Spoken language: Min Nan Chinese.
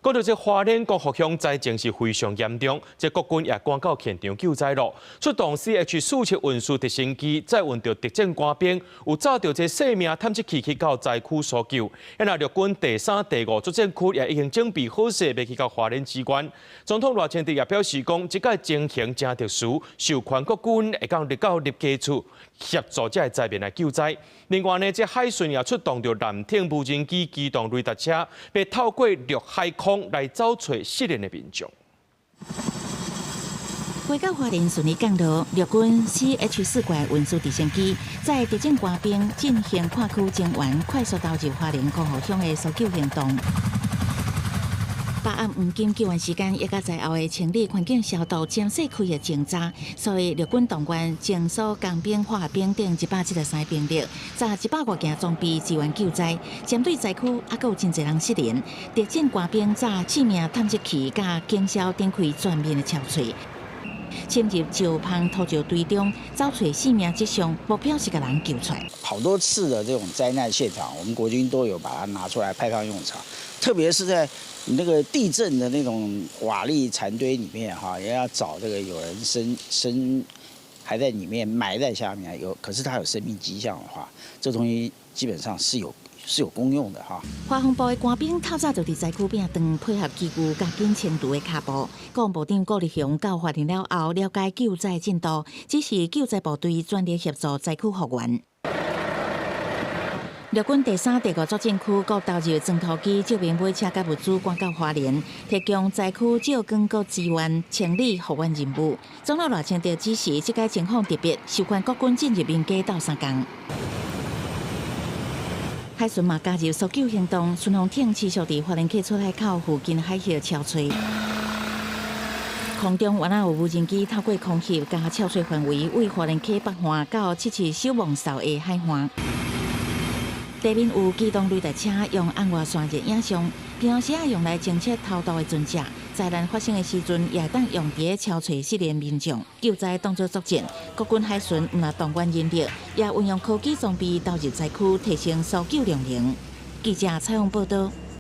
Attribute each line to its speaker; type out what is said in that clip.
Speaker 1: 講到這花蓮光復鄉災情是非常嚴重，這國軍也趕到現場救災咯。出動 CH-47運輸直升機，載運著特戰官兵，有走著這生命探測器去到災區搜救。啊若陸軍第三、第五作戰區也已經準備好勢，欲去到花蓮支援。總統賴清德也表示講，這擺情形誠特殊，授權國軍會當入到入基處協助這个災民來救災。另外呢，這海巡也出動著艦艇、無人機、機動雷達車，欲透過陸海空來找揣失聯的民眾。
Speaker 2: 飛到花蓮順利降落，陸軍 CH 四怪運輸直升機載特戰官兵進行跨區增援，快速投入花蓮光復鄉的搜救行動。白暗黃金救援時間，也佮在後的清理環境消毒、精細開的偵查，所以陸軍動員政所工兵、化兵等173兵力，載100外件裝備支援救災。針對災區，猶閣有真濟人失聯，特戰官兵載生命探測器佮警消展開全面的搜揣，深入石縫土石堆中找揣生命跡象，目標是共人救出來。
Speaker 3: 好多次的這種災難現場，我們國軍都有把它拿出來派上用場，特別是在那個地震的那種瓦礫殘堆裡面，哈，也要找這個有人生生還在裡面埋在下面，有，可是他有生命跡象的話，這東西基本上是有功用的哈。
Speaker 2: 華防部的官兵透早就佇災區邊轉配合機具，加緊清除的跤步。國防部長顧立雄到花蓮了後，了解救災進度，指示救災部隊全力協助災區復原。陸軍第三、第五作戰區閣投入鑽土機、照明馬車佮物資，趕到花蓮，提供災區照光閣支援清理復原任務。總統賴清德指示，這擺情況特別，授權國軍進入民家鬥相共。海巡嘛加入搜救行動，巡防艇持續佇花蓮溪出海口附近海域搜揣。空中原來有無人機透過空域佮搜揣範圍，為花蓮溪北岸到七七守望哨的海岸。地面有機動雷達車用紅外線熱影像，平常時用來偵測偷渡的船隻，災難發生的時陣也當用佇咧搜揣失聯民眾。救災當作作戰，國軍海巡毋但動員人力，也運用科技裝備投入災區，提升搜救量能。記者採訪報道。